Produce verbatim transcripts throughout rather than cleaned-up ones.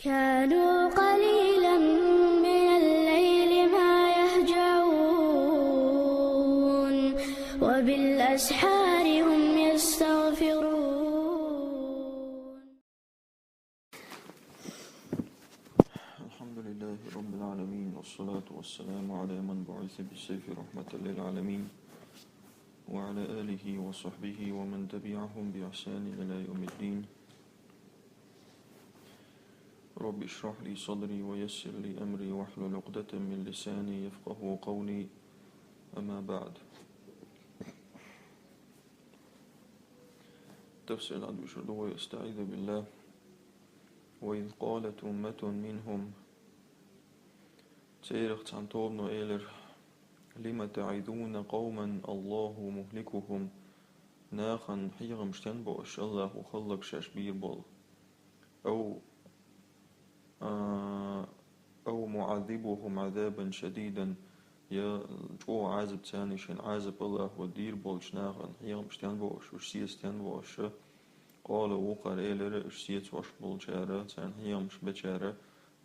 كانوا قليلا من الليل ما يهجعون، وبالأسحار هم يستغفرون. الحمد لله رب العالمين، والصلاة والسلام على من بعث بالسيف رحمة للعالمين، وعلى آله وصحبه ومن تبعهم بإحسان إلى يوم الدين. رب اشرح لي صدري ويسر لي أمري واحلل عقدة من لساني يفقه قولي. أما بعد. تفسير العدو شردوي، أستعيذ بالله. وإذ قالت أمة منهم. Церах цхьан тобано элира: لم تعظون قوما الله مهلكهم. Нахана хьехамаш тен бо аша, Аллахо хӀаллакьш шоаш бийр болу. أو، а, أو معذبهم عذابا شديدا, я чӀогӀа Ӏазап царна, шайн Ӏазап Аллахо дийр болчу нахана хьехамаш тен бо аша, уьш сецо тен бо аша. قالوا, вукхара элира, уьш сецош болчара, царна хьехамаш бечара: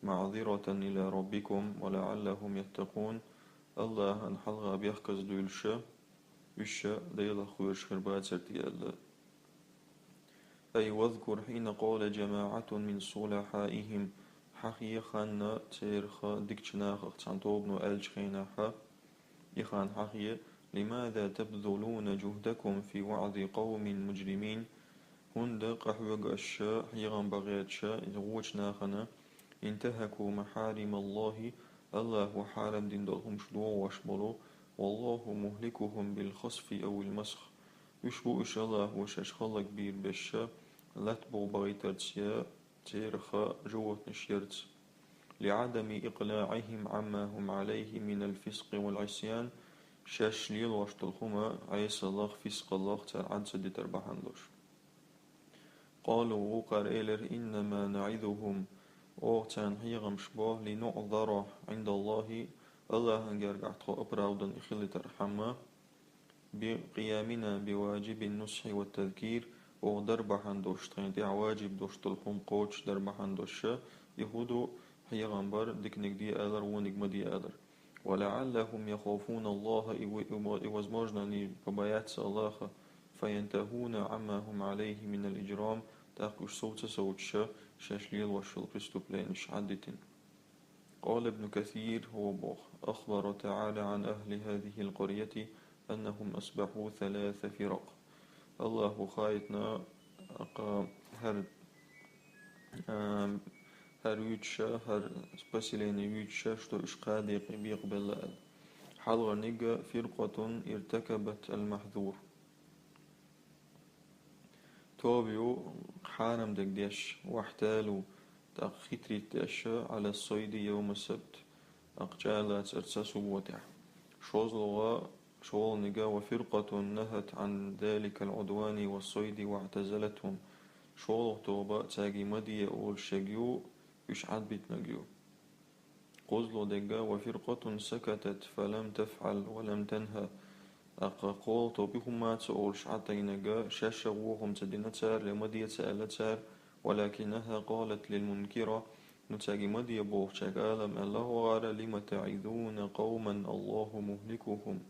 معذرة إلى ربكم ولعلهم يتقون. Аллахьан хьалха бехказа дуьйлуш, уьш Делах кхоьруш хир бацара те аьлла. أي واذكر حين قال جماعة من صلحائهم, хьахе ханна церах дикачу нахах цхьана тобано аьллачу хенахь, и хан хьахе: لماذا تبذلون جهدكم في وعظ قوم مجرمين, хӀунда къахьоьгу аша хьехам бан гӀерташ и вочу нахана, انتهكوا محارم الله, Аллахо хьарам дина долу хӀумаш дохош болу, والله مهلكهم بالخسف أو المسخ. Уьш бу уьш Аллахо шаьш хӀаллакбийр беш, латта буху бахийтарца я церах животнаш ярца. لعدم إقلاعهم عما هم عليه من الفسق والعصيان, шаьш лелош долу хӀума Ӏесаллах, фискъаллах цара Ӏад ца дитар бахьана долуш. قالوا, вукхара элира: إنما نعظهم, оха царна хьехамаш бо, لنعذر عند الله, Аллахьан гергахь тхо оправдан хилийтархьама, بقيامنا بواجب النصح والتذكير, оха дар бахьана долуш, тхайна тӀехь ваджиб долуш долу хӀума кхочушдар бахьана долуш, и хӀун ду, хьехам бар, диканиг де алар, вониг ма де алар. ولعلهم يخافون الله, и, и, и, возможно, они побоятся Аллаха, فينتهون عما هم عليه من الإجرام, тӀаккха уьш сов ца совцуш, шаьш лелош йолу преступленеш Ӏаддитина. قال ابن كثير, хӀун боху: أخبر تعالى عن أهل هذه القرية أنهم أصبحوا ثلاث فرق. Аллахо хаийтина, аккха, хӀара, а, хӀара вуьйцуша, хӀара поселение вуьйцуша, что уьш кхаа декъе бекъабелла аьлла. Хьалхарниг: فرقة ارتكبت المحظور. Тоба ю хьарам дерг деш, واحتالوا, тӀаккха хитрит деш, على الصيد يوم السبت, тӀаккха чӀагӀлацарца субботехь. ШозлагӀа, шолгӀаниг: وفرقة نهت عن ذلك العدوان والصيد واعتزلتهم. ШолгӀа тоба цаьрга ма де олуш ерг ю, уьш Ӏадбитинарг ю. КхозлагӀа дерг: وفرقة سكتت فلم تفعل ولم تنه. ТӀаккха кхоалгӀа тоба ю хӀумма ца олуш Ӏадтайнарг, шаьш а вон хӀума ца дина цара, я ма де ца аьлла цара, ولكنها قالت للمنكر, ну, цаьрга ма де бохучаьрга ала-м аьлла хӀокхара: لم تعظون قوما الله مهلكهم،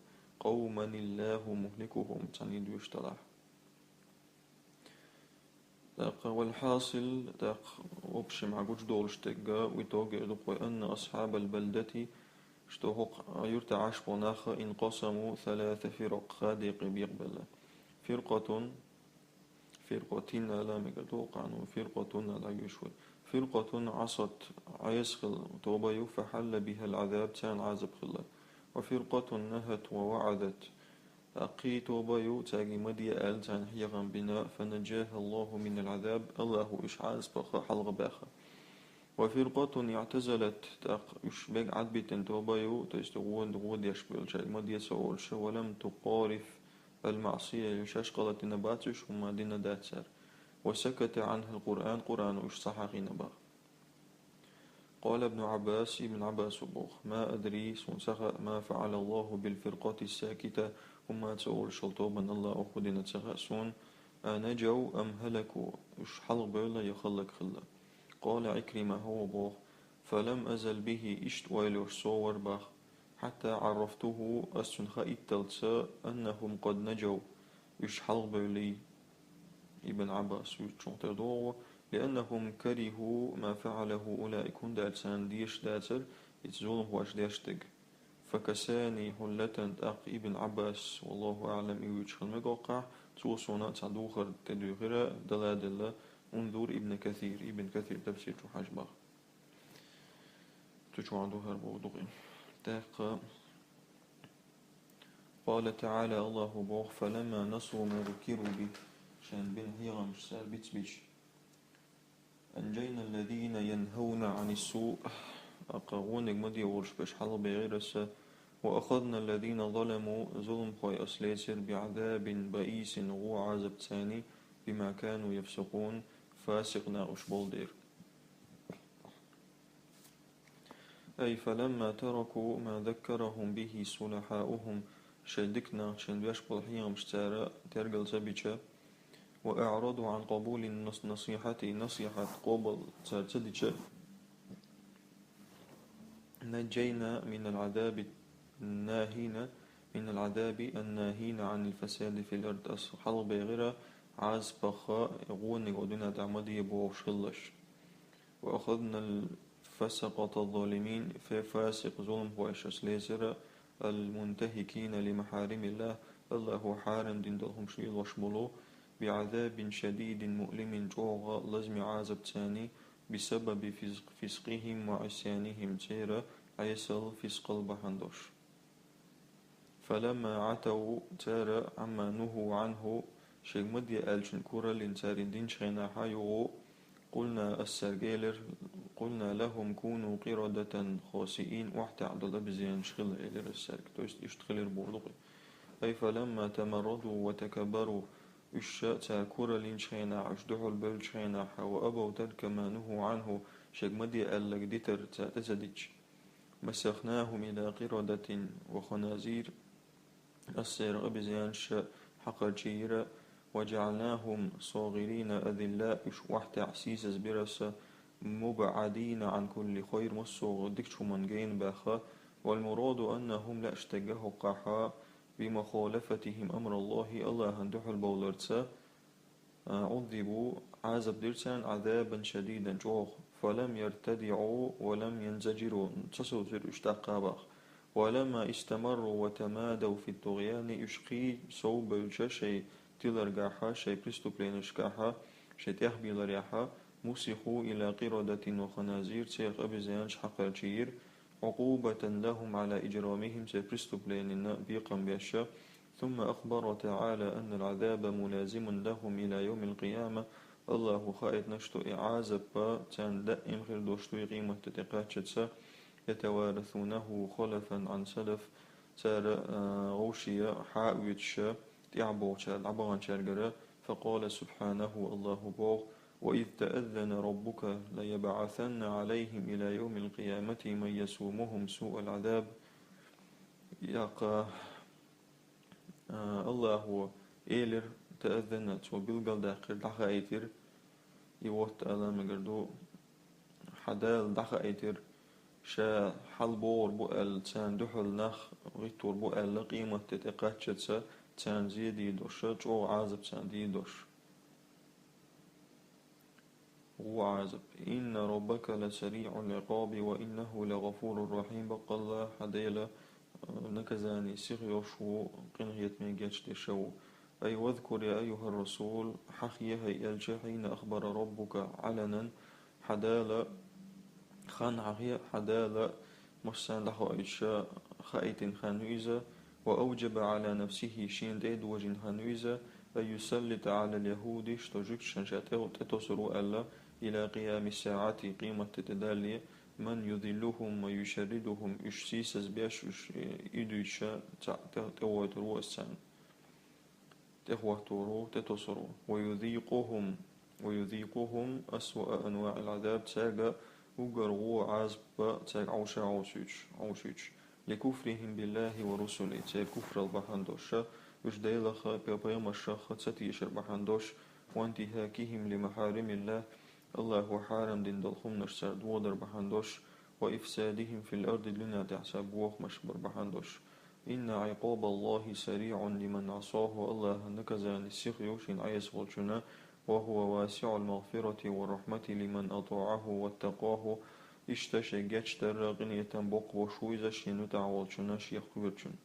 قوما الله مهلكهم, цхьаьна доьшуш делахь. ТӀаккха, والحاصل, тӀаккха, в общем, гучудолуш дерг, в итоге, ду-кх вай: أن أصحاب البلدة, что хӀокху юьртахь Ӏаш болу нах, انقسموا ثلاث فرق, кхаа декъе бекъабелла. فرقة, فرقة ала мегар ду-кх, ну, فرقة ала йоьшу вай. فرقة عصت, Ӏеса хилла тоба ю, فحل بها العذاب, царна Ӏазап хилла. وفرقة نهت ووعظت, ТӀаккха кхин тоба ю, цаьрга ма де аьлла, царна хьехам бина, فنجاها الله من العذاب, Аллахо уьш Ӏазапах хьалхабаьхна. وفرقة اعتزلت, тӀаккха уьш берг Ӏадбитина тоба ю, то есть гӀо-, гӀо деш болчаьрга ма де ца олуш, ولم تقارف المعصية, шаьш гӀалат дина бац уьш, хӀумма дина дац цара. وسكت عنها القرآن, Къуръано уьш ца хьахийна боху. قال ابن عباس, Ибн Ӏаббаса боху: ما أدري, суна ца хаьа, ما فعل الله بالفرقة الساكتة, хӀумма ца олуш йолу тобанна Аллахо хӀун дина ца хаьа суна, أنجوا أم هلكوا, уьш хьалхабевлла я хӀаллакьхилла. قال عكرمة, хӀавва боху: فلم أزل به, иштта ойла йеш со вара боху, حتى عرفته, ас цунна хаийталца, أنهم قد نجوا, уьш хьалхабевллий. Ибн Ӏаббас вуьйцучух тера догӀу, لأنهم كرهوا ما فعله أولئك, хӀунда аьлча царна дезаш дацара иза зуламхоша деш дерг. فكساني حلة, тӀаккха Ибн Ӏаббас, والله أعلم, и вуьйцуш хила мегаш ву-кх, цо суна цхьа духар тӀедуьйхира, дала а делла, انظر ابن كثير, Ибн Касир тафсир чу хьажа боху. Цу чохь духар боху дукъе. ТӀаккха قال تعالى, Аллахо боху: فلما نسوا ما ذكروا به, шайна бина хьехамаш цара бицбича, أنجينا الذين ينهون عن السوء, тӀаккха вониг ма де волуш берш хьалхабехира ас, وأخذنا الذين ظلموا, зуламхой ас лецира, بعذاب بئيس, гӀо Ӏазапца, بما كانوا يفسقون, фасикъ нах уьш болу дера. أي فلما تركوا ما ذكرهم به صلحاؤهم, шайн дика нах шайна беш болу хьехамаш цара тергал ца бича, وأعرضوا عن قبول النص-, النصيحة, насихьат къобал цара ца дича, نجينا من العذاب الناهين، من العذاب الناهين عن الفساد في الأرض, ас хьалхабехира Ӏазапах, гӀониг оцу дуьнен тӀехь ма де бохуш хилалаш. وأخذنا الفسقة الظالمين, фе-, фасикъ, зуламхой ас лецира, المنتهكين لمحارم الله, Аллахо хьарам дина долу хӀумаш лелош болу, بعذاب شديد مؤلم, чӀогӀа лазаме Ӏазапца, بسبب فسق-, فسقهم وعصيانهم, церан Ӏесал, фискъал бахьана долуш. فلما عتوا, цара, عما نهوا عنه, шайга ма де аьллачун кураллин цара динчу хенахь юха, قلنا, ас цаьрга элира, قلنا لهم كونوا قردة خاسئين, охьатаьӀна долу обезьянаш хила, элира ас цаьрга. То есть иштта хилира боху дукъе. أي فلما تمردوا وتكبروا, уьш цара кураллинчу хенахь, уьш дуьхьал бевллачу хенахь, وأبوا ترك ما نهوا عنه, шайга ма де аьлларг дитар цара тӀе ца дича, مسخناهم إلى قردة وخنازير, ас церан обезьянаш хьакхарчийра, وجعلناهم صاغرين أذلاء, уьш охьатаьӀна сийсаз бира ас, مبعدين عن كل خير, массо а дикачу хӀуманна гайна баьхна, والمراد أنهم, лаьаш дерг хӀокхахь, بمخالفتهم أمر الله, Аллахьан дуьхьал бовларца, а, عذبوا, Ӏазап дира царна, عذابا شديدا, чӀогӀа, فلم يرتدعوا ولم ينزجروا, ца совцира уьш тӀаккха боху, ولما استمروا وتمادوا في الطغيان, уьш кхин сов бевлча шайн тиларгахь, шайн преступленешкахь, шайн тӀехбийларехь, مسخوا إلى قردة وخنازير, церах обезьянаш хьакхарчийра, عقوبة لهم على إجرامهم, церан преступленина бекхам беш, ثم أخبر تعالى أن العذاب ملازم لهم إلى يوم القيامة, Аллахо хаийтина, что и Ӏазап царна даим хир долуш ду и къематде тӀекхаччалца, يتوارثونه خلفا عن سلف, цара, а, вовшех хьаоьцуш, тӀаьхьа богӀучара, дӀабаханчаьргара, فقال سبحانه, Аллахо боху: وإذ تأذن ربك ليبعثن عليهم إلى يوم القيامة من يسومهم سوء العذاب. ТӀаккха, а, Аллахо элира, تأذن, цо билгалдаьккхира, дӀахаийтира, и вот ала мегар ду, хьан Дала дӀахаийтира, ша хьалабогӀур бу аьлла, царна дуьхьал нах гӀиттор бу аьлла, къематде тӀекхаччалца царна зе дийр долуш, чӀогӀа Ӏазап царна дийр долуш. ГӀо Ӏазап. إن ربك لسريع العقاب وإنه لغفور رحيم, баккъалла хьан Дела, а, наказание сиха йолуш ву, къинхетаме гечдеш ву. أي واذكر يا أيها الرسول, хьахе, хӀай элча, حين أخبر ربك علنا, хьан Дала, хан хьахе, хьан Дала массарна дӀахоуьйтуш, хаийтина хан ю иза, وأوجب على نفسه, шена тӀе а дожийна хан ю иза, أن يسلط على اليهود, что жуьгташна ша тӀе, тӀетосур ву аьлла, إلى قيام الساعة, къематде тӀедалле, من يذلهم ويشردهم, уьш сийсаз беш, уьш, э, и дуьйцуш, цхьаъ тӀе, тӀегӀойтур ву ас царна. ТӀехӀоттор ву, тӀетосур ву. ويذيقهم، ويذيقهم أسوأ أنواع العذاب, цаьрга уггар гӀо Ӏазап цаьрга Ӏовша Ӏовшуьйтуш, Ӏовшуьйтуш. لكفرهم بالله ورسله, церан куфрал бахьана долуш, уьш Делах а, пе-, пайхамаршах а ца тешар бахьана долуш, وانتهاكهم لمحارم الله, Аллахо хьарам дина долу хӀуманаш цара додар бахьана долуш, وإفسادهم في الأرض дуьнен тӀехь цара бохамаш бар бахьана долуш. إن عقاب الله سريع لمن عصاه Аллахьан наказание сиха ю шена Ӏеса волчунна, وهو واسع المغفرة والرحمة لمن أطاعه واتقاه иштта шен гечдар а, къинхетам а боккха болуш ву иза шена муьтӀахь волчунна, шех кхоьручунна.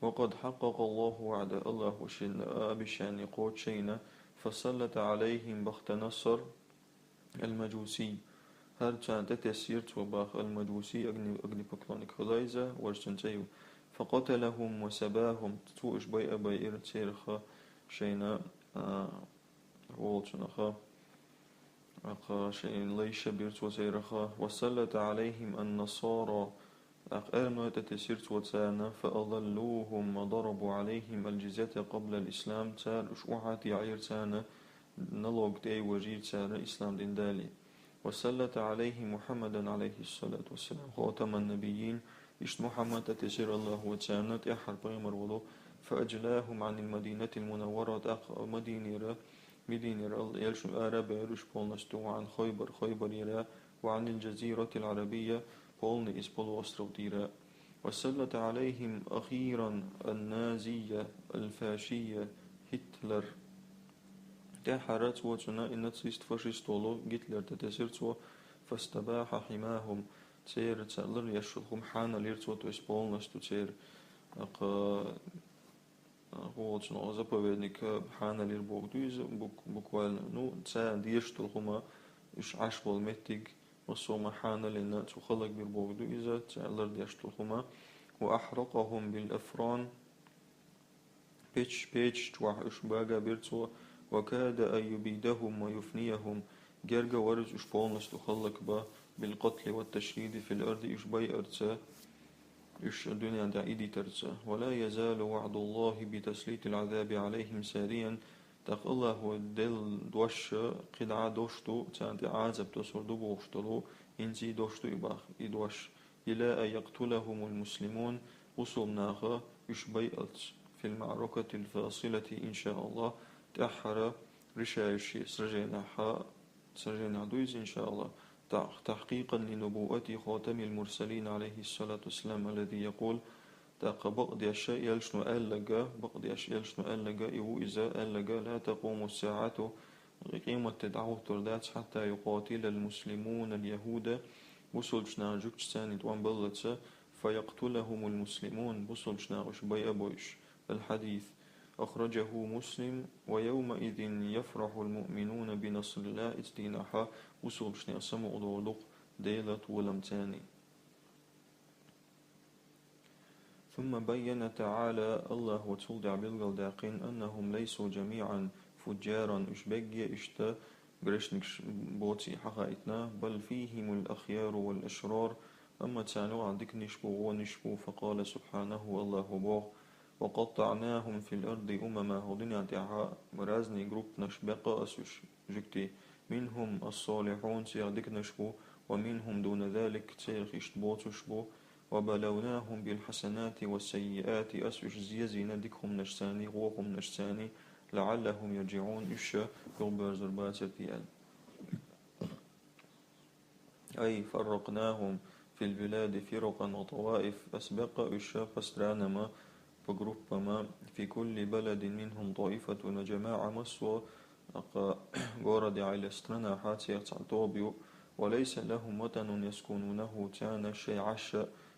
وقد حقق الله وعده Аллахо шена обещание кхочуш а йина, فسلط عليهم بخت نصر المجوسي хӀара царна тӀетессира цо боху, المجوسي огни-, огнепоклонник хилла иза, важа цуьнан цӀе ю. فقتلهم وسباهم цо уьш байъа байира церах шайна, а, волчунах, а, шайна лайша бира цо церах. وسلط عليهم النصارى тӀаккха эрманойн тӀетессира цо царна, فأضلوهم وضربوا عليهم الجزية قبل الإسلام цара уьш охьатаьӀира царна, налог тӀе а важийра цара ислам дин дале. وسلط عليهم محمدا عليه الصلاة والسلام خاتم النبيين иштта Мухьаммад тӀетессира Аллахо царна, тӀаьххьара пайхамар волу, فأجلاهم عن المدينة المنورة тӀаккха Мадинера, Мадинера Алла элчано ара а баьхьира уьш полностью, وعن خيبر Хайбарера, وعن الجزيرة العربية полный иза полуостров дийра. وسلط عليهم أخيرا النازي الفاشي Гитлер. ТӀаьххьара цо цунна и нацист-фашист волу Гитлер тӀетессира цо, فاستباح حماهم церан ца лар еш йолу хӀума хьанал йира цо, то есть полностью церан, а, кха-, а, хӀун волчу нохчо заповедник, а, хьанал йира бохург ду иза, бук-, буквально. Ну, царна дезаш долу хӀума, уьш Ӏаш болу меттиг, массо а хӀума хьанал йина, цо хӀаллакбира бохург ду иза, царна лар деш долу хӀума. وأحرقهم بالأفران печ-, печаш чохь уьш бага бира цо, وكاد أن يبيدهم ويفنيهم герга а вара иза уьш полностью хӀаллакбан, بالقتل والتشريد في الأرض уьш байарца, уьш дуьнен тӀехь идийтарца. ولا يزال وعد الله بتسليط العذاب عليهم ساريا тӀаккха Аллахо делла дош кхидӀа а долуш ду, царна тӀе Ӏазап тосур ду бохуш долу, хӀинца а долуш ду и боху, и дош. إلى أن يقتلهم المسلمون бусулба наха уьш байъалц, في المعركة الفاصلة إن شاء الله тӀаьххьара решающий сраженехь, сраженехь ду иза, إن شاء الله, تحقيقا لنبوءة خاتم المرسلين عليه الصلاة والسلام الذي يقول тӀаккха бакъдеш элчано аьлларг, бакъдеш элчано аьлларг и ву иза, аьлларг: لا تقوم الساعة къематде дӀахӀуттур дац, حتى يقاتل المسلمون اليهود бусулбачу наха жуьгташца тӀом баллалц, فيقتلهم المسلمون бусулбачу наха уьш байъа а бойуш. الحديث أخرجه مسلم. ويومئذ يفرح المؤمنون بنصر الله иза дийнахь бусулбачу нехан самукъадолу ду-кх Делан толам царна. ثم بين تعالى Аллахо цул тӀаьхьа билгалдаьккхина, أنهم ليسوا جميعا فجارا уьш берриге а иштта грешникаш боций хьахаийтина, بل فيهم الأخيار والأشرار амма царна юкъахь диканаш бу, вонаш бу, فقال سبحانه Аллахо боху: وقطعناهم في الأرض أمما хӀокху дуьнен тӀехь разные группанаш баьккхина аса уьш жуьгтий, منهم الصالحون цех диканаш бу, ومنهم دون ذلك церах иштта боцуш бу, وبلوناهم بالحسنات والسيئات аса уьш зезийна дика хӀуманашца, вон хӀуманашца, لعلهم يرجعون уьш юхабоьрзур бацар те аьлла. أي فرقناهم في البلاد فرقا وطوائف аса баьккхина уьш по странам, по группам, في كل بلد منهم طائفة وجماعة массо а городехь или странахь цех цхьа тоба ю, وليس لهم وطن يسكنونه царна шайн Ӏаш,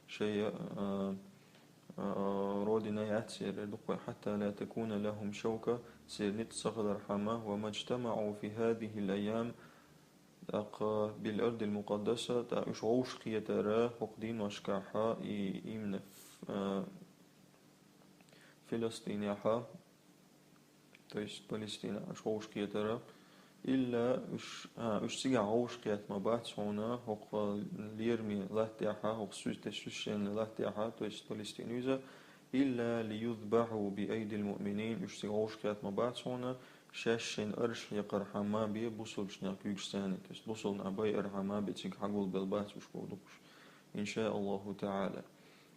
шайн, а, а, родина яц церан дукха, حتى لا تكون لهم شوكة церан ницкъ ца хилархьама, وما اجتمعوا في هذه الأيام тӀаккха بالأرض المقدسة тӀаккха уьш вовшахкхетара хӀокху дийношкахь и именно, а, Филастинехь, то есть Палестинехь уьш вовшахкхетара, إلا уьш, а, уьш цигахь вовшахкхетта ма бац хьуна хӀокху лераме латтехь, хӀокху священной латтехь, то есть Палестина ю иза, إلا ليذبحوا بأيدي المؤمنين уьш цигахь вовшахкхетта ма бац хьуна, шаьш шайн арш хьекхархьама бен бусулбачу нехан куьйгашца, то есть бусулба нах байархьама бен цига хьагулбелла бац уьш бохург ду-кх уьш, إن شاء الله تعالى.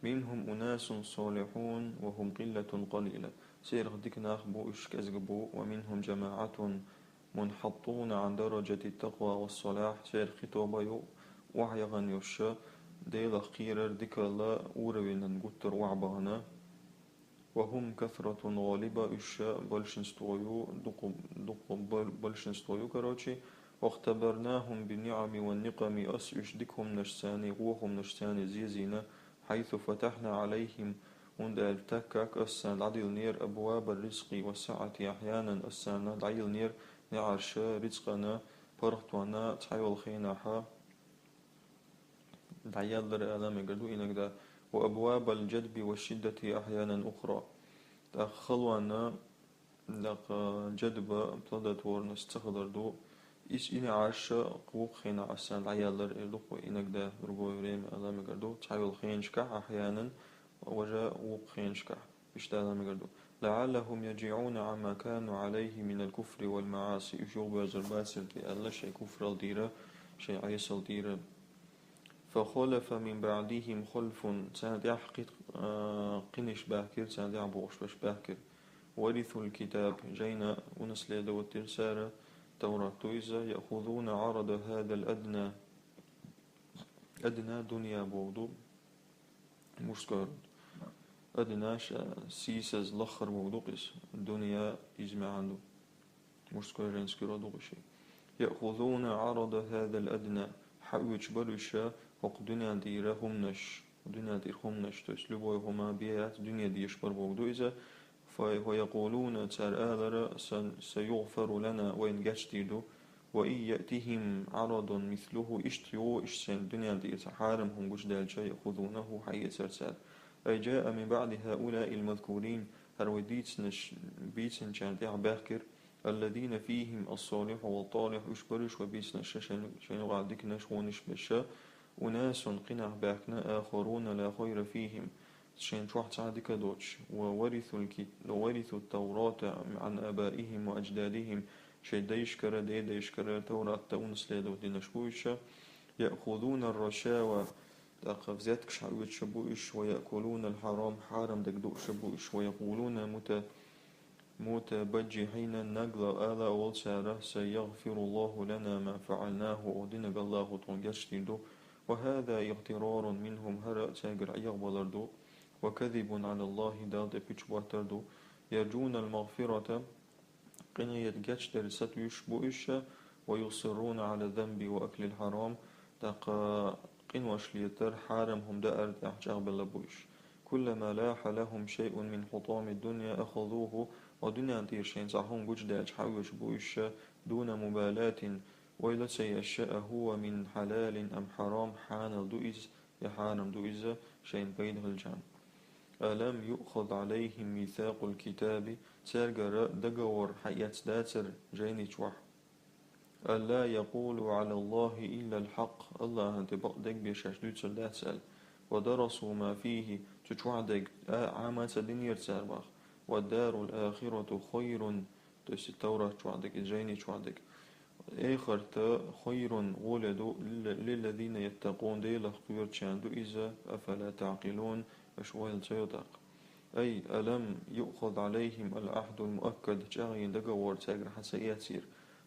منهم أناس صالحون وهم قلة قليلة церах дика нах бу, уьш кӀезиг бу, ومنهم جماعة منحطون عن درجة التقوى والصلاح, церан кхетам ба ю охьаяхана йолуш, Делах кхерар, дикалла уровенан гуттар охьабахана. وهم كثرة غالبة, уьш большинство ю, дукха, дукха бо-, большинство ю, короче. واختبرناهم بالنعم والنقم, ас уьш дика хӀуманашцаний, вон хӀуманашцаний зезийна, حيث فتحنا عليهم, хӀунда аьлча, так как ас царна дӀадиллинера, أبواب الرزق والسعة أحيانا, ас царна дӀайиллинера неӀарш рицкъана, паргӀатонна цхьайолу хенахь дӀаеллар ала мегар ду иногда, وأبواب الجدب والشدة أحيانا أخرى. ТӀаккха халонна, тӀаккха джадба, плодотворность ца хилар ду, иза и неӀарш вукху хенахь ас царна дӀаеллар эр ду-кх вай иногда, другое время ала мегар ду, цхьайолу хенашкахь, أحيانا, важа вукху хенашкахь. Иштта ала мегар ду. لعلهم يرجعون عما كانوا عليه من الكفر والمعاصي. Уьш юхабоьрзур бацара те аьлла, шайн куфрал дийра, шайн Ӏесал дийра. فخلف من بعدهم خلف, царна тӀехь кхин-, а, кхиниш баьхкира, царна тӀехь бохуш берш баьхкира. ورثوا الكتاب, жайна унаследовать дира цара, Таврат ду иза, يأخذون عرض هذا الأدنى, адна дунья боху ду, мужской род. Адна ша сийсаз лаххара боху ду-кх иза, дунья иза маьӀна ду. Мужской, женский род ву-кх ши. يأخذون عرض هذا الأدنى, хьаоьцуш бара уьш хӀокху дуьнен тӀера хӀуманаш, дуьнен тӀера хӀуманаш, то есть любой хӀума бен яц, дуьне дезаш бара боху ду иза. فيقولون, цара алара, сан, سيغفر لنا, вайна гечдийр ду. وإن يأتهم عرض مثله, иштта йо, иштта шайна дуьнен тӀера цхьа хьарам хӀума гучудаьлча, يأخذونه, хьаэцара цара. أي جاء من بعد هؤلاء المذكورين, хӀара вай дийцинарш, бийцинчарна тӀехь баьхкира, الذين فيهم الصالح والطالح, уьш бара уьш вай бийцинарш, шайна, шайна юкъахь диканаш, вонаш берш, أناس, кхин нах баьхкина, آخرون لا خير فيهم, шайна чохь цхьа а дика доцуш, وورثوا الكت-, وورثوا التوراة عن آبائهم وأجدادهم, шайн дайшкара, дедайшкара Таврат унаследовать динарш бу уьш, يأخذون الرشاوى, тӀаккха взяткаш хьаоьцуш бу уьш, ويأكلون الحرام, хьарам дерг дууш бу уьш, ويقولون مت-, متبجحين, нагло ала а олу цара, سيغفر الله لنا ما فعلناه, оха динарг АллахӀа тхуна гечдийр ду. وهذا اغترار منهم, хӀара цаьргара Ӏехабалар ду, وكذب على الله, Далла тӀе пуьчу боттар ду. يرجون المغفرة, къинхетам, гечдар сатуьйсуш бу уьш, ويصرون على الذنب وأكل الحرام, тӀаккха къинош летар, хьарам хӀума даар тӀехь чӀагӀбелла бу уьш. كلما لاح لهم شيء من حطام الدنيا أخذوه, ва дуьнен тӀера шайна цхьа хӀума гучудаьлча хьаоьцуш бу уьш, دون مبالاة, ойла ца еш, أهو من حلال أم حرام, хьанал ду иза, я хьарам ду иза, шайна пайда хилча. ألم يؤخذ عليهم ميثاق الكتاب, цаьргара договор хьаэцна дацара жайни чохь? ألا يقولوا على الله إلا الحق, АллахӀана тӀе бакъ дерг бен шаьш дуьйцур дац аьлла. ودرسوا ما فيه, цу чохь дерг а Ӏама ца динера цара боху. والدار الآخرة خير, то есть Таврат чохь дерг, и жайни чохь дерг. Эхарта خير, гӀоле ду, لل-, للذين يتقون, Делах кхоьручарна ду иза, أفلا تعقلون, аша ойла ца йо тӀаккха. أي ألم يؤخذ عليهم العهد المؤكد, чӀагӀйина договор цаьргара хьа ца эцира,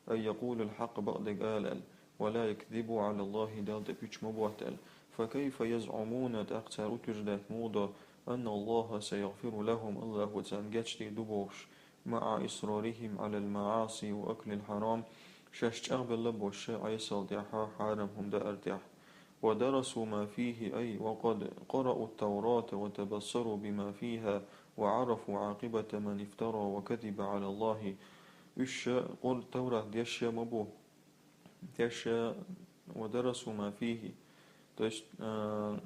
أن يقولوا الحق, бакъ дерг ала аьлла, ولا يكذبوا على الله, Далла тӀе пуьчу ма ботта аьлла. فكيف يزعمون, тӀаккха цара утверждать муха до, أن الله سيغفر لهم, АллахӀа царна гечдийр ду бохуш, مع إصرارهم على المعاصي وأكل الحرام, шаьш чӀагӀбелла а болуш, Ӏесал тӀехь, хьарам хӀума даар тӀехь. ودرسوا ما فيه, أي وقد قرأوا التوراة وتبصروا بما فيها وعرفوا عاقبة من افترى وكذب على الله. Уьш Къур-, Таврат дешна ма бу. Дешна, ودرسوا ما فيه. То есть, а,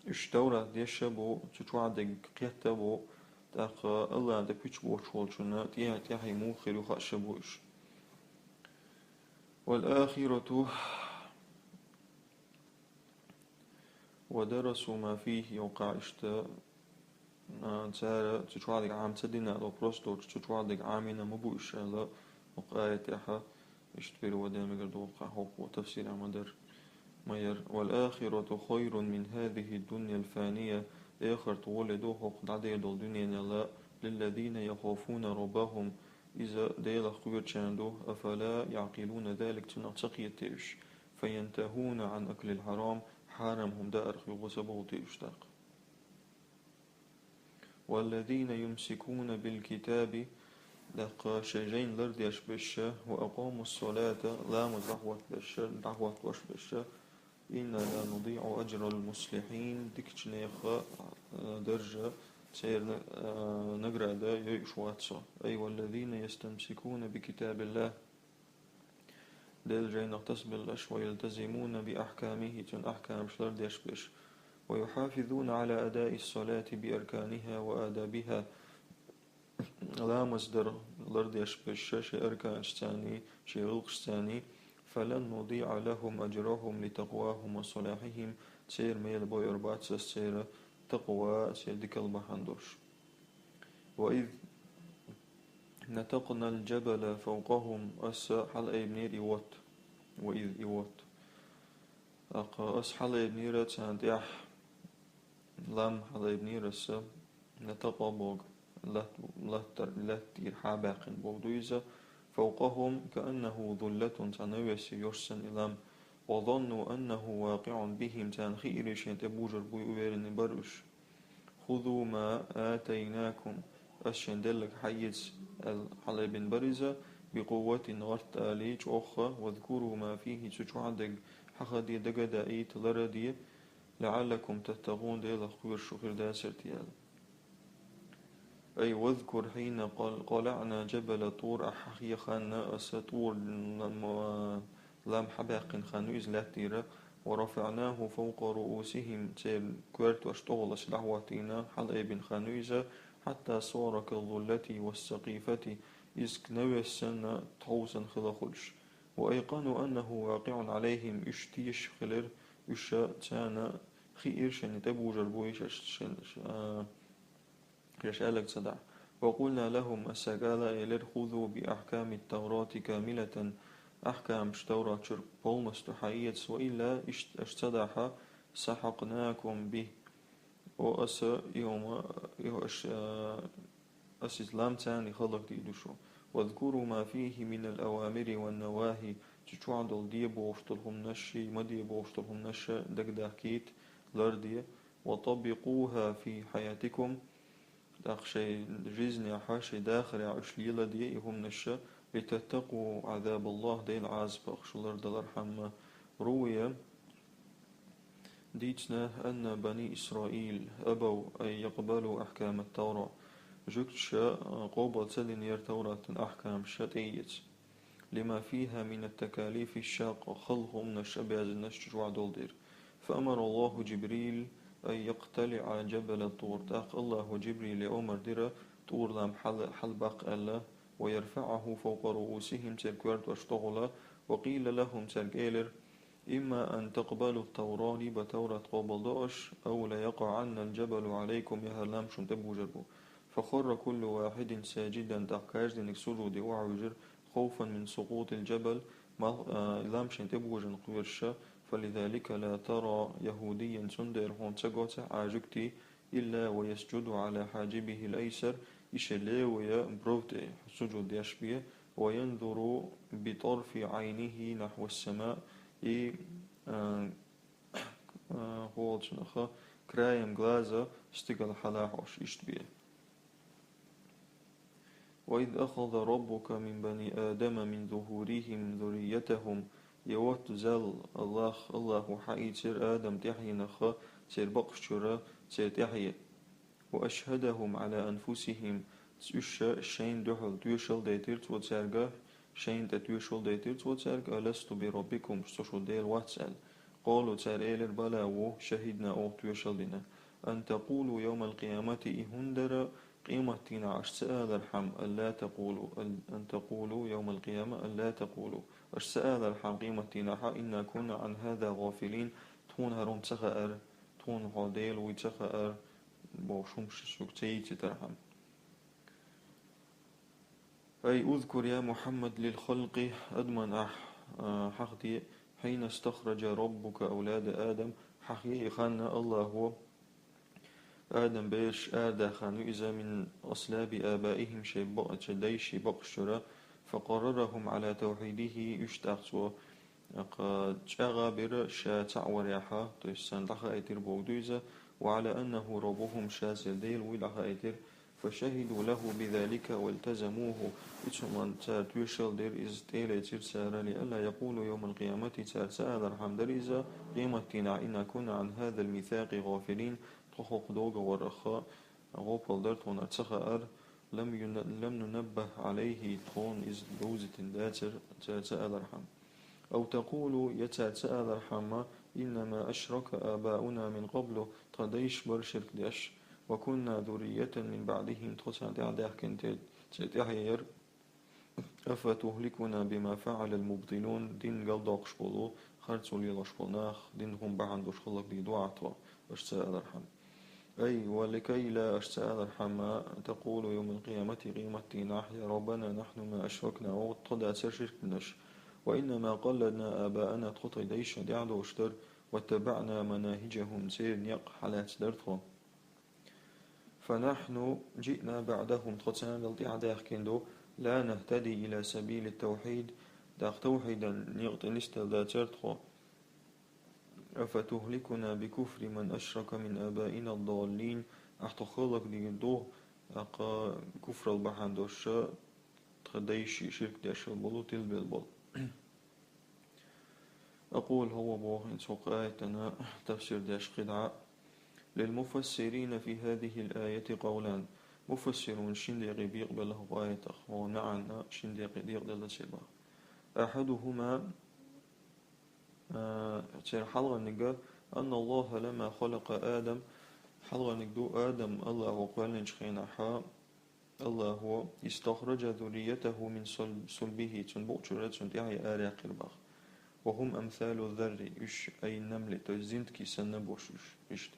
уьш Таврат дешна бу, цу чохь дерг кхетта бу, тӀаккха АллахӀана тӀе пуьчу боттуш волчунна тӀе-, тӀаьхье муха хир ю хууш бу уьш. والآخرة ودرسوا ما فيه, йоккха иштта, а, цара цу чохь дерг Ӏама ца дина аьлла, просто цу чохь дерг Ӏамийна ма бу уьш аьлла, хӀокху аятехь, иштта перевод ян мегар ду, хӀокху тафсирехь ма дара, ма яра. والآخرة خير من هذه الدنيا الفانية, эхарт гӀоле ду хӀокху дӀадер долу дуьненал, للذين يخافون ربهم, Иза Делах кхоьручарна ду, أفلا يعقلون ذلك, цунах ца кхетий уьш, فينتهون عن أكل الحرام, хьарам хӀума даарах юха ца бовтий уьш тӀаккха. والذين يمسكون بالكتاب, тӀаккха шайн жайна лардеш берш, وأقاموا الصلاة, ламаз дӀахӀоттаберш, дӀахӀоттош берш, إنا لا نضيع أجر المصلحين, дикача нехан, а, даржа, церан, а, награда йойуш вац Со. أي والذين يستمسكون بكتاب الله, Делан жайнах тасабелларш, ويلتزمون بأحكامه, цун ахькамаш лардеш берш, ويحافظون على أداء الصلاة بأركانها وآدابها, ламаз дар лардеш берш шайн арканашцаний, шайн гӀиллакхашцаний, فلن نضيع لهم أجرهم لتقواهم وصلاحهم, церан мел бойур бац Ас церан такъва, церан дикал бахьан долуш. وإذ نتقنا الجبل فوقهم, Ас хьалаайбинера и вотт. وإذ, и вотт. ТӀаккха Ас хьалаайбинера царна тӀехь, лам хьалаайбинера Ас, نتقى боху, лат-, латтар-, лаьтта тӀера хьабаьккхина боху ду иза, فوقهم كأنه ظلة, цхьа навес йолуш санна и лам, وظنوا أنه واقع بهم, царна хиира шайна тӀе бужур буй, уверенный бара уьш. خذوا ما آتيناكم, Ас шайна делларг хьаэца, аьлла, хьалаайбина бара иза, بقوة, гӀарт алий, чӀогӀа, واذكروا ما فيه, цу чохь дерг хьахаде, дагадаийта, лараде, لعلكم تتقون, Делах кхоьруш шу хир дацара те аьлла. أي واذكر حين قل-, قلعنا جبل طور, ахь хьахе хан Ас ТӀур лам, лам хьабаьккхина хан ю иза лаьттара, ورفعناه فوق رؤوسهم, церан коьртош тӀехула Ас дӀахӀоттийна, хьалаайбина хан ю иза, حتى صار كالظلة والسقيفة, иза навес санна, тхов санна хила хуьлуш. وأيقنوا أنه واقع عليهم, уьш тешаш хилира, уьш царна хиира шайна тӀе бужур буй, шаьш-, шайн, а, шаьш аьлларг ца дахь. وقلنا لهم, Ас цаьрга ала а элира, خذوا بأحكام التوراة كاملة, ахькамаш Таврат чуьра полностью хьаэца, وإلا, иштта аша ца дахь, سحقناكم به. О, Ас и хӀума, и хӀу-, аша, а, Ас иза лам царна хӀаллакдийр ду шу. واذكروا ما فيه من الأوامر والنواهي, цу чохь долу де бохуш долу хӀуманаш, ма де бохуш долу хӀуманаш дагадахкийта, ларде, وطبقوها في حياتكم, тӀаккха шайн жизнехь, шайн дахарехь уьш леладе и хӀуманаш, لتتقوا عذاب الله, Делан Ӏазапах шу лардалархьама. روي, дийцина, أن بني إسرائيل أبوا أن يقبلوا أحكام التوراة, жуьгташа, а, къобал ца динера Тавратан ахькамаш тӀеэца, لما فيها من التكاليف الشاقة, хала хӀуманаш, обязанносташ чохь долу дела. فأمر الله جبريل أن يقتلع جبل طور, тӀаккха АллахӀа Жибриле омар дира ТӀур лам хьал-, хьалабаккха аьлла, ويرفعه فوق رؤوسهم, церан коьртош тӀехула, وقيل لهم, цаьрга элира, إما أن تقبلوا التوراة, либо Таврат къобалдо аша, أو ليقعن الجبل عليكم, я хӀара лам шуна тӀе бужур бу. فخر كل واحد ساجدا, тӀаккха каждиниг сужуде охьавуьжира, خوفا من سقوط الجبل, мал-, а, лам шайна тӀе божарна кхоьруш, فلذلك لا ترى يهوديا, цундела хьуна ца го цхьа а жуьгти, إلا ويسجد على حاجبه الأيسر, и шен левая бровтӀе сужуд деш бен, وينظر بطرف عينه نحو السماء, и, а, а, хӀолцунах краем глаза стигала хьалахьош иштта бен. وإذ أخذ ربك من بني آدم من ظهورهم ذريتهم, я вотта Зал, АллахӀ, АллахӀа хьаийцира Адам тӀаьхьенах церан бакъаш чуьра церан тӀаьхье. وأشهدهم على أنفسهم, уьш шайна дуьхьал тоьшалла дайтира Цо цаьрга, шайна тӀе тоьшалла дайтира Цо цаьрга, ألست بربكم, Со шун Дела вац аьлла. قالوا, цара элира, بلى, ву, شهدنا, оха тоьшалла дина. أن تقولوا يوم القيامة, и хӀунда дара, къематдийнахь аша ца алархьама, ألا تقولوا, أن تقولوا يوم القيامة ألا تقولوا, аша ца алархьама къематдийнахь, إنا كنا عن هذا غافلين, тхуна хӀара хӀума ца хаьара, тхуна хьо Дела вуй ца хаьара, бохуш хӀумаш шуьга ца йийцитархьама. أي اذكر يا محمد للخلق, адаман ахь, а, хьахаде, حين استخرج ربك أولاد آدم, хьахе и хан АллахӀа Адам бераш арадаьхна ю иза من أصلاب آبائهم, шоай бакъ-, шоай дайший бакъаш чура, فقررهم على توحيده, уьш тӀаккха цо, тӀаккха чӀагӀ а бира ша цаӀ варехьа, то есть царна дӀахаийтира бохург ду иза, وعلى أنه ربهم, ша церан Дела вуй дӀахаийтира, فشهدوا له بذلك والتزموه, и цу хӀуманна цара тоьшалла дира, иза тӀалийцира цара, لئلا يقولوا يوم القيامة, цара ца алархьама дара иза, къематдийнахь, إنا كنا عن هذا الميثاق غافلين, тхо хӀокху договорах гӀопал дара, тхуна ца хаьара, لم ين-, لم ننبه عليه, тхуна иза довзийтина дацара, цара ца алархьама. أو تقولوا, я цара ца алархьама, إنما أشرك آباؤنا من قبل, тхан дайша бара ширк деш, وكنا ذرية من بعدهم, тхо царна тӀаьхьа даьхкина те-, церан тӀаьхье яра. أفتهلكنا بما فعل المبطلون, дин галдоккхуш болу, харцо лелош болу нах, дина хӀума бахьана долуш хӀаллакдийр ду ахьа тхо, аша ца алархьама. أي ولكيلا, аша ца алархьама, تقولوا يوم القيامة, къематдийнахь, يا ربنا نحن ما أشركنا, тхо дацара ширк динарш, وإنما قلدنا آباءنا, тхо тхайн дайшна тӀаьхьа долуш дара, واتبعنا مناهجهم, церан некъ хьалаьцна дара тхо. فنحن جئنا بعدهم, тхо царна тӀаьхьа даьхкина ду, لا نهتدي إلى سبيل التوحيد, тӀаккха тавхьидан некъа тӀе нисделла дацара тхо. أفتهلكنا بكفر من أشرك من آبائنا الضالين, ахьа тхо хӀаллакдийр ду, тӀаккха куфрал бахьана долуш, тхан дайший ширк деш болу, тилбелла болу. أقول, хӀавва боху хӀинца хӀокху аятана тафсир деш кхидӀа. للمفسرين في هذه الآية قولان. Муфассирунаш шина декъе бекъабелла хӀокху аятах, хӀокху маьӀна шина декъе декъаделла церан боху. أحدهما, а, церан хьалхарниг, أن الله لما خلق آدم, хьалхарниг ду, Адам АллахӀа кхоьллинчу хенахь, АллахӀа, استخرج ذريته من صلب-, صلبه, цуьнан букъ чуьра цуьнан тӀаьхье араяьккхира боху. وهم أمثال الذر, уьш أي النمل, то есть зинтке санна бу уьш, иштта.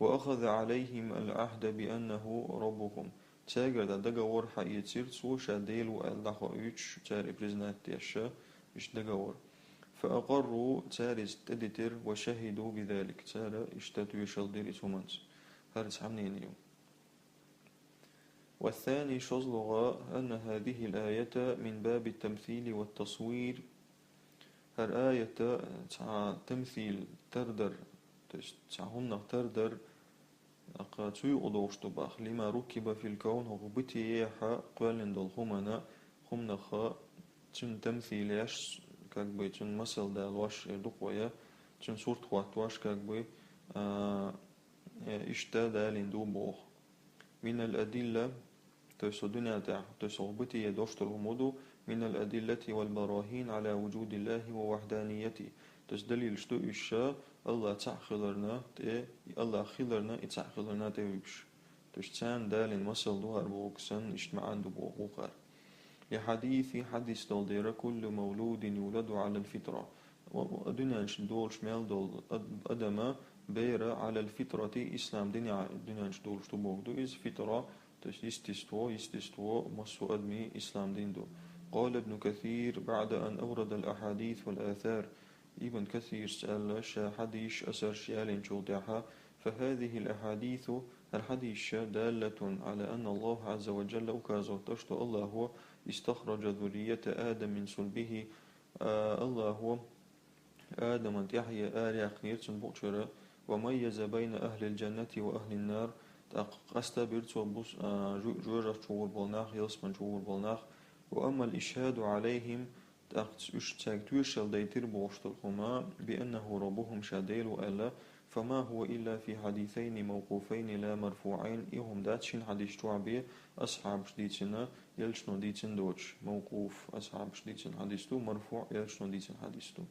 وأخذ عليهم العهد بأنه ربهم. Цаьргара дӀа договор хьаэцира цо, ша Дела ву аьлла дӀахоуьйтуш, цара и признать деш, иштта договор. فأقروا, цара иза тӀедитира, وشهدوا بذلك, цара иштта тоьшалла дира иза хӀуманца. ХӀара цхьа мнение ю. والثاني, шозлагӀа, أن هذه الآية من باب التمثيل والتصوير. ХӀара аят цхьа тамсил, тардар, то есть цхьа хӀуманах тардар, тӀаккха цу юкъа догӀуш ду боху, لما ركب في الكون, хӀокху бытиехьа кхоьллина долу хӀумана, хӀуманах цуьнан тамсил еш, как бы цуьнан масал далош, эр ду-кх вай, цуьнан сурт хӀоттош, как бы, а, э, иштта далийна ду боху. من الأدلة, то есть хӀокху дуьнен тӀехь, то есть хӀокху бытие дош долу хӀума ду, من الأدلة والبراهين على وجود الله ووحدانيته. То есть далилаш ду уьш АллахӀ цхьаъ хиларна тӀе, АллахӀ хиларна, и цхьаъ хиларна тӀе уьш. То есть царна далийна масал ду хӀара бохург санна, иштта маьӀна ду боху хӀара. لحديث, хьадис долу дера, كل مولود يولد على الفطرة. Ва, ва, дуьнен чу долуш мел долу ад-, адама бер على الفطرة, ислам дине дуьнен чу долуш ду бохург ду иза, фитра, то есть естество, естество массо а адамийн ислам дин ду. قال ابن كثير بعد أن أورد الأحاديث والآثار. Ибн Касирс аьлла, ша хьадисаш, асарш ялийначул тӀаьхьа, فهذه الأحاديث, хӀара хьадисаш, دالة على أن الله عز وجل, указывать деш ду АллахӀа, استخرج ذرية آدم من صلبه, а, АллахӀа Адаман тӀаьхье араяьккхинера цуьнан букъ чуьра, وميز بين أهل الجنة وأهل النار, тӀаккха къаста бира цо бус-, а, жо-, жоьжахати чу гӀур болу нах, ялсамани чу гӀур болу нах, وأما الإشهاد عليهم, тӀаккха уьш цаьрга тоьшалла дайтира бохуш долу хӀума, بأنه ربهم, ша Дела ву аьлла, فما هو إلا في حديثين موقوفين لا مرفوعين, и хӀума дац шина хьадис чохь бен, асхьабаш дийцина, элчано дийцина доцуш, мавкъуф, асхьабаш дийцина хьадис ду, марфуӀ, элчано дийцина хьадис ду.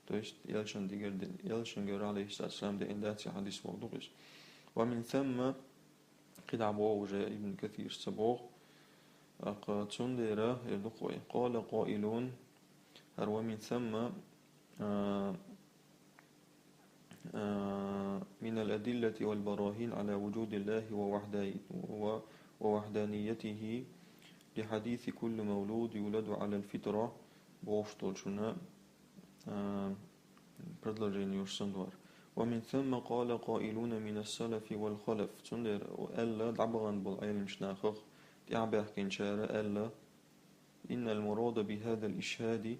То есть элчан дигар де-, элчангара, алейхиссалату вассалам, деана дац и хьадис бохург ду иза. ومن ثم, кхидӀа боху уже Ибн Касирс ца боху, тӀаккха цундела эр ду-кх вай. قال قائل, хӀара ومن ثم, а, а, من الأدلة والبراهين على وجود الله ووحدي-, و-, ووحدانيته لحديث كل مولود يولد على الفطرة, бохуш долчунна, а, предложени йолуш санна ду хӀара. ومن ثم قال قائلون من السلف والخلف. Цундела аьлла дӀабахана болу Ӏеламчу нахах тӀаьхьабаьхкинчара аьлла: إن المراد بهذا الإشهاد,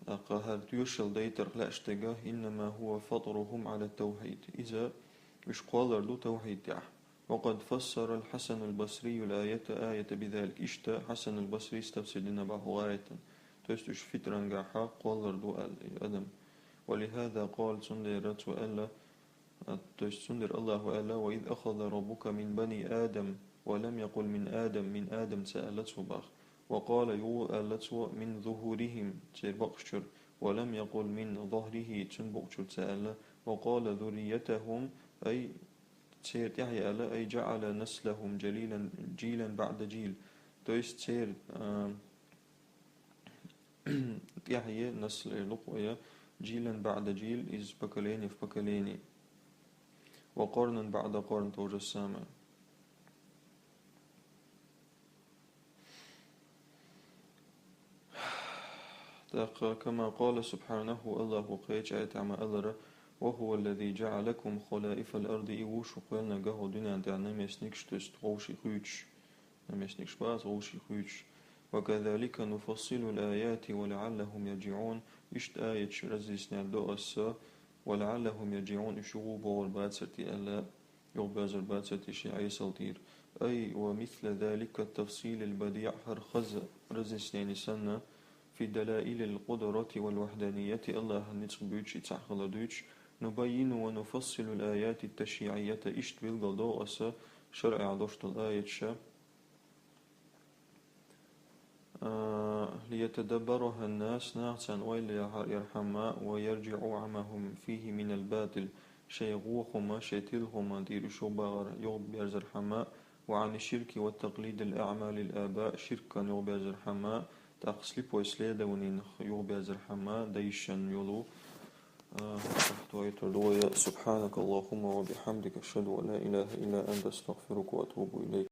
тӀаккха хӀара тоьшалла дайтарх лаьаш дерг, إنما هو فطرهم على التوحيد. Иза уьш кхоллар ду тавхьид тӀехь. وقد فسر الحسن البصري الآية، آية بذلك. Иштта Хьасанул Басрис тафсир дина боху аятан. То есть уьш фитрангахьа кхоллар ду аьлла и адам. ولهذا قال, цундела цо аьлла, а, то есть цундела Аллахо аьлла: وإذ أخذ ربك من بني آدم, ولم يقل من آدم, мин Адам ца аьлла цо боху. وقال, юха аьлла цо, من ظهورهم, церан букъашчуьра, ولم يقل من ظهره, цуьнан букъашчуьра ца аьлла. وقال ذريتهم, ай, церан тӀаьхье аьлла, أي جعل نسلهم جيلا، جيلا بعد جيل. То есть церан, а, тӀаьхье, насл эр ду-кх вай, جيلا بعد جيل, из поколение в поколение. وقرنا بعد قرن, то же самое. ТӀаккха, كما قال سبحانه, Аллахо кхечу аятехь ма-аллара: وهو الذي جعلكم خلائف الأرض, и ву шу кхоьллинарг хӀокху дуьнен тӀехь наместникаш, то есть вовший хуьйцуш. Наместникаш бац, вовший хуьйцуш. وكذلك نفصل الآيات ولعلهم يرجعون. Иштта аяташ разъяснять до аса, ولعلهم يرجعون, уьш юха богӀур бацара те аьлла, юхабоьрзур бацара те шайн Ӏесалла тӀера. أي ومثل ذلك التفصيل البديع, хӀара хаза разъяснени санна, في دلائل القدرة والوحدانية, Аллахьан ницкъ буьйцуш, и цхьаъ хилар дуьйцуш, نبين ونفصل الآيات التشريعية, иштта билгал доху аса шарӀехь долуш долу аяташ, а, ليتدبرها الناس, наха царна ойла яхьара, يرحم, ويرجعوا عما هم فيه من الباطل, шайн вон хӀума, шайн тилла хӀуманна тӀера уьш юхабахар, юхаберзархьама, وعن الشرك والتقليد الأعمى للآباء, ширкана юхаберзархьама, тӀаккха слепое следованиенах юхаберзархьама, дайшан йолу, а, тахтойтур ду вай. سبحانك اللهم وبحمدك، أشهد أن لا إله إلا أنت، أستغفرك وأتوب إليك.